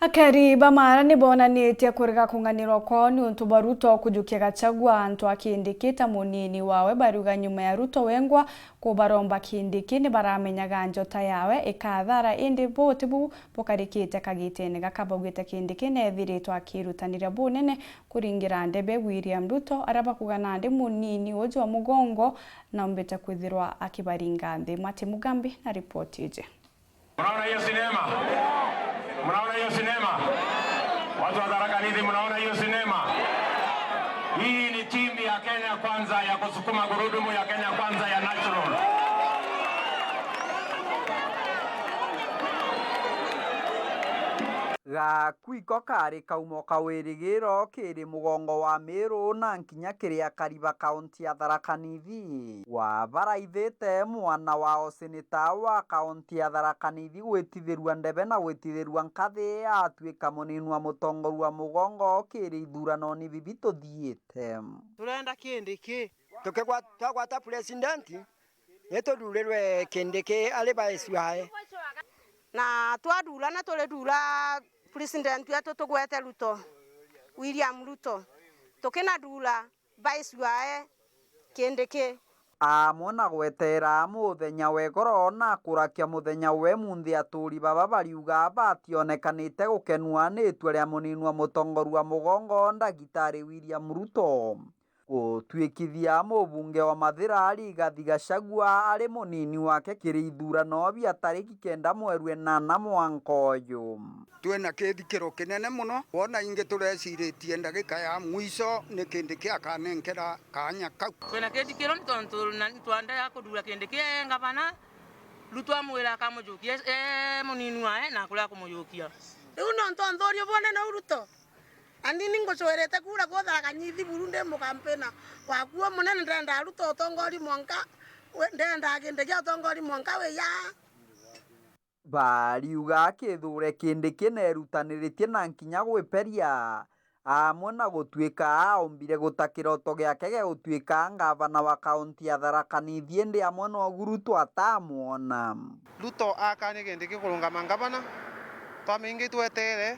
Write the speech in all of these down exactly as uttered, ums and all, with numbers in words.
Akari ba Mara ni bonanitie kurega kung'anirwa kwao niuntu bwa Ruto kujukia Gachagua antu a Kindiki ta munini wawe. Bariuga nyuma ya Ruto wengwa kubaromba Kindiki ni baramenyaga njota yawe ikathara, indi buti bu bukarikite kagitene gaka. Baugite Kindiki neethiritwe akirutaniria bunene kuringira ndebe William Ruto, aria bakuga nandi munini uju wa mugongo naumbite kwithirwa akibaringa nthi. Martin Mugambi na ripoti iji. Mnaona hiyo sinema? Mnaona hiyo sinema? Watu wa Tharaka Nithi, mnaona hiyo sinema? Hii ni timu ya Kenya Kwanza ya kusukuma gurudumu ya Kenya Kwanza ya natural. Gaku iko kari kaumo ka wirigiro kiri mugongo wa Miru na nkinya kiri akari ba kaunti ya Tharaka Nithi. Wa baraithite mwana wao seneta wa kaunti ya Tharaka Nithi gwitithirua ndebe na gwitithirua nkathi atuika munini wa mutongoria wa mugongo kiri ithuranoni bibi tuthiite. Turenda Kindiki. Tukigwa-, twagwata president, ni tuthurirwe Kindiki ari vice wae. Na twathurana, turi thura president wetu tugwete Ruto, William Ruto. Tukinathura vice wae Kindiki. Amwe na gweteera muthenya wa igoro na kurakia muthenya wa imunthi, aturi baba bariuga bationekanite gukenua ni itua ria munini wa mutongoria wa mugongo, Ndagitari William Ruto. Gutuikithia mubunge wa Mathira Rigathi Gachagua ari munini wake kiri ithurano bia tariki kenda mweri enana mwanka uyu. Twina kithikiro kinene mono, wona ingi tureciritie ndagika ya mwico ni Kindiki akanenkera kaanya kau. Twina kithikiro ni tontu na-, nitwenderea kuthura Kindiki ee ngavana, Ruto amwira akamujukia ee munini wae na akuria kumujukia. Riu nontu nthurio bwone nau Ruto. Anini ngucwirite kura kutharaka nyithi buru ndi mukampina wakuo munene, ndenda Ruto utongori mwanka, we-, ndenda Kindiki utongori mwanka wiya. Bariuga kithure Kindiki nerutaniritie na nkinya gwiperia, amwe na gutuika aumbire guta kiroto giake gia gutuika ngavana wa kaunti ya Tharaka Nithi, indi amwe nogu Ruto atamwona. Ruto akanie Kindiki kurungama ngavana, twamingi twetere,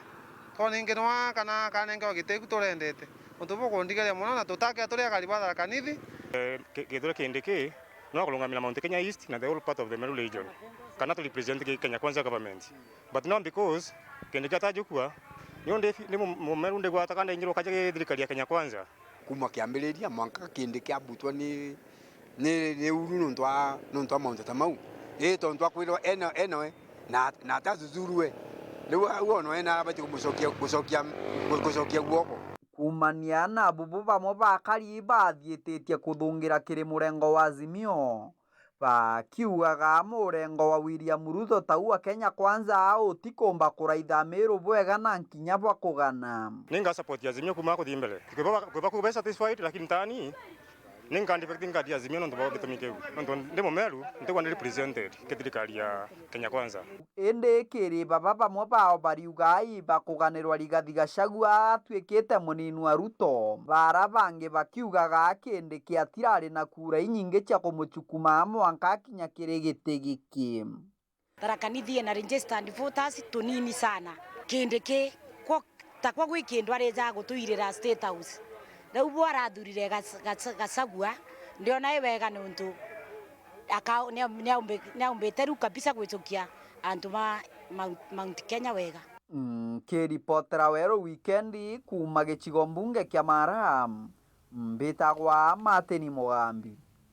twona ingi nwa kana akanengerwa giti kiu turendete. Untu bukundigeria mono na tutakia turi akari ba Tharaka Nithi. Eh, ki-, kithure Kindiki no akurungamira Mount Kenya East na the whole part of the Meru region, kana tu represent ki-, Kenya Kwanza government. But now because Kindiki atajukua, ni undi fi-, ni mu-, mumeru ndigwata kana ndaingirwa kaja gi thirikari ya Kenya Kwanza. Kuma kiambiriria mwanka Kindiki abutwa ni, ni, ni uru nontu wa, nontu wa mauntu ta mau. Ii tontu akwirwa eno, enoe, na, na atathuthuurue. Riu au ono ena abati kumucokia, gucokia, gu-, gucokia guoko. Kuumania na bubu, bamwe ba akari bathiititie kuthungira kiri murengo wa Azimio, bakiugaga murengo wa William Ruto ta uu wa Kenya Kwanza utikumba kuraitha Amiru bwega na nkinya bwa kugana. Ninga support ya Azimio kuuma kuthii mbere. Kwiba, kwiba kuba satisfied, lakini tani ninga defecting card ya Azimio nontu bwa gitumi kiu. Nontu ndi Mumeru, ntigwa ndi represented ki thirikari ya Kenya Kwanza. Indi kiri baba, bamwe bao bariuga i bakuganirwa Rigathi Gachagua atuikite munini wa Ruto, bara bangi bakiugaga Kindiki atirari na kura inyingi cia kumucukuma mwanka akinya kiri giti giki. Tharaka Nithi ina registered voters tunini sana. Kindiki kwo takwa gwi kindu arija gutuirira State House. Riu bwo arathurire Gac-, Gac-, Gachagua, ndiona i wega nontu aka-, nia-, niaumbi-, niaumbite riu kabisa gwicukia antu ma Mount, Mount Kenya wega. Nkiripotera Weru Wikendi kuuma gicigo mbunge kia Mara, mbitagwa Martin Mugambi.